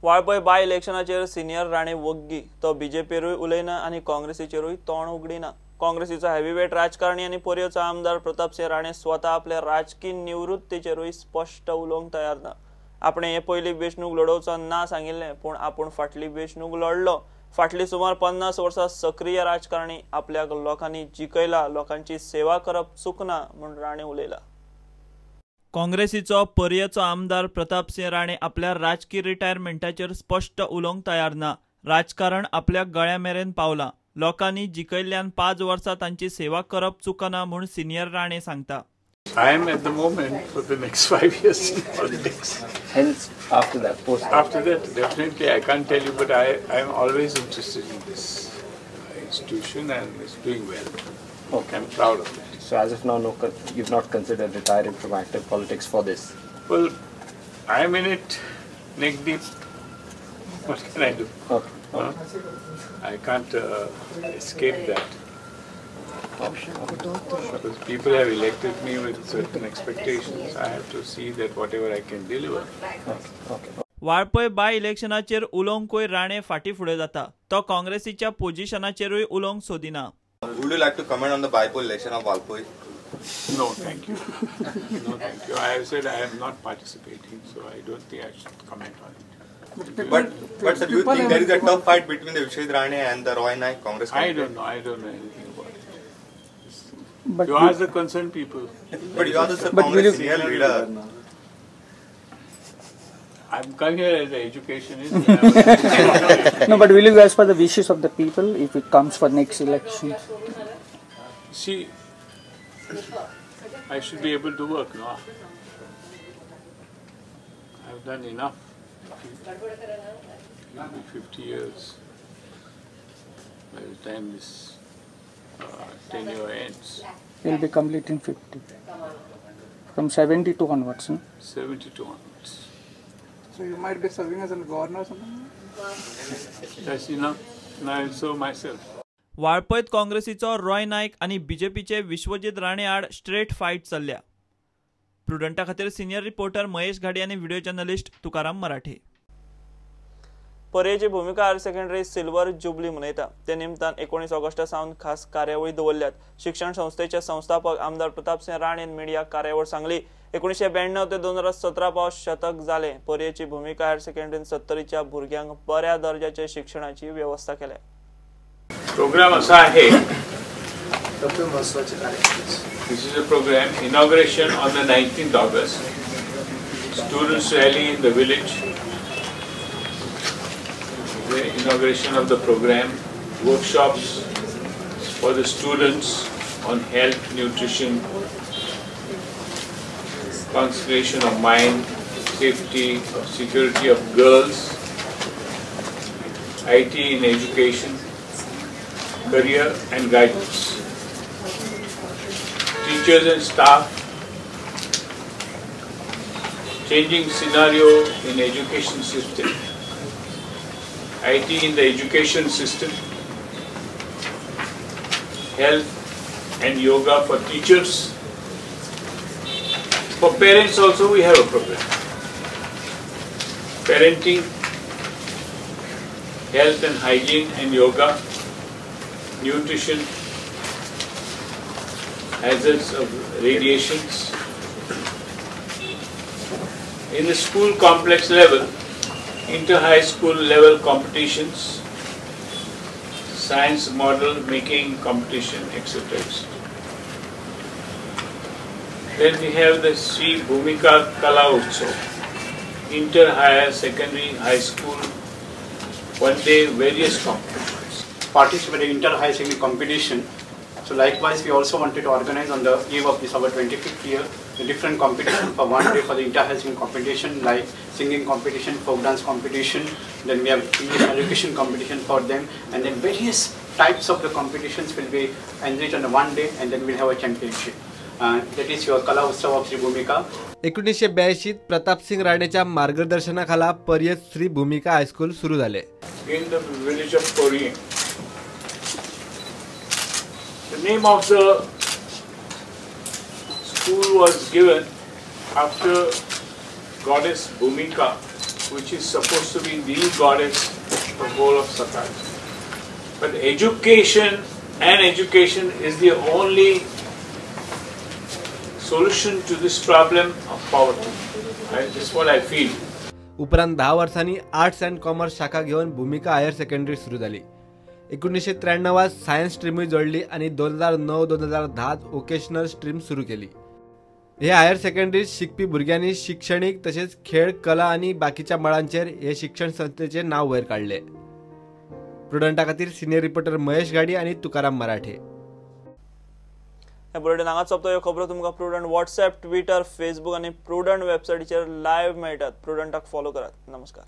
वाळपय बाय इलेक्शनाचेर senior Rane वग्गी. तो बीजेपीरूय उलयना आनी काँग्रेसीचेरूय तोंड उगडिना. काँग्रेसीचो हेवीवेट राजकारणी आनी पर्येचो आमदार प्रतापसिंह राणे स्वता आपल्या राजकी निवृत्तीचेरूय स्पश्ट उलोवंक तयार ना. आपणे हे पयली वेंचणूक लडोवचो ना सांगिल्लें, पूण आपूण फाटली वेंचणूक लढलो. फाटली सुमार 50 वर्सां सक्रीय राजकारणी आपल्याक लोकांनी जिखयला, लोकांची सेवा करप चुकना म्हूण राणे उलयला. काँग्रेसीचो पर्येचो आमदार प्रतापसिंह राणे आपल्या राजकी रिटायरमेंटाचेर स्पश्ट उलोवंक तयार ना. राजकारण आपल्या गळ्या मेरेन पावलां. लोकांनी जिखयल्ल्यान 5 वर्सां तांची सेवा करप चुकना म्हूण सिनियर राणे सांगता. I am at the moment for the next 5 years in politics. Hence, after that, post that. After that, definitely, I can't tell you, but I am always interested in this institution and it's doing well. Okay. I'm proud of it. So as of now, no, you've not considered retiring from active politics for this? Well, I'm in it neck deep. What can I do? Okay. Huh? I can't escape that. Because people have elected me with certain expectations, I have to see that whatever I can deliver. Okay. Valpoi by इलेक्शनाचेर उलोवंकूय Rane फाटी फुडें जाता. तो काँग्रेसीच्या पोजिशनाचेरूय उलोवंक सोदिना. Would you like to comment on the bypoll election of Valpoi? No, thank you. No, thank you. I have said I am not participating, so I don't think I should comment on it. But sir, do you think there is a tough fight between the Vishwajit Rane and the Roy Naik Congress candidate? I don't know. I don't know anything about it. But you ask the concerned people. But you are the Congress senior leader. I'm come here as an educationist. No, but will you ask for the wishes of the people if it comes for next election? See, I should be able to work, no? I've done enough. It'll be 50 years by the time this tenure ends. You'll be completing 50. From 72 onwards, no? 72 onwards. So you might be serving as a governor or something? That's enough. Now I'll serve myself. वाळपयत काँग्रेसीचो Roy Naik आनी बीजेपीचे विश्वजीत राणे आड straight fight चल्ल्या. प्रुडंटा खातीर senior reporter Mahesh Ghadi आनी video journalist Tukaram मराठे. पर्येची Bhumika higher secondary silver jubilee मनयता. ते निमतान 19 Augusta सावन खास कार्यावळी दवरल्यात. शिक्षण संस्थेचे संस्थापक आमदार प्रतापसिंह राणेन मिडिया कार्यावळ सांगली. 1992 ते 2017 पावस शतक जाले. पर्येची भूमिका हायर सेकंडरीन 70च्या भुरग्यांक बऱ्या दर्जाचे शिक्षणाची व्यवस्था केल्या. प्रोग्राम असा आहे. This is a program inauguration on the 19th August. Students rally in the village. The inauguration of the program, workshops for the students on health, nutrition, concentration of mind, safety, security of girls, IT in education, career and guidance. Teachers and staff, changing scenario in education system, IT in the education system, health and yoga for teachers. For parents also we have a program. Parenting, health and hygiene and yoga, nutrition, hazards of radiations. In the school complex level, inter-high school level competitions, science model making competition, etc. Then we have the Sri Bhumika Kala Utsav, inter-higher secondary high school, one day various competitions. Participated in inter-high secondary competition. So likewise, we also wanted to organize on the eve of this our 25th year, the different competition for one day for the inter-high secondary competition, like singing competition, folk dance competition, then we have English education competition for them, and then various types of the competitions will be enriched on the one day, and then we'll have a championship. That is your Kala Utsav of Sri Bhumika. 1982 Pratapsingh राणेच्या मार्गदर्शनाखाला पर्येत Shri भूमिका high school सुरू झाले. In the village of Poriem. The name of the school was given after goddess Bhumika, which is supposed to be the goddess of whole of Satara. But education and education is the only solution to this problem of poverty. Right? That's what I feel. उपरांत 10 वर्सांनी arts and commerce शाखा घेवन भूमिका higher secondary सुरू जाली. 1993 science स्ट्रीमूय जोडली आनी 2009-2010 vocational stream सुरू केली. हे हायर सेकंडरीत शिकपी भुरग्यांनी शिक्षणीक तशेंच खेळ, कला आनी बाकीच्या मळांचेर हे शिक्षण संस्थेचे नांव वयर काडले. प्रुडंटा खातीर सिनियर रिपोर्टर महेश गाडी आनी तुकाराम मराठे. हे बुलेटिन हांगाच सोंपता. ह्यो खबरो तुमकां प्रुडंट वॉट्सएप, ट्विटर, फेसबूक आनी प्रुडंट वेबसायटीचेर लायव्ह मेळटात. प्रुडंटाक फॉलो करात. नमस्कार.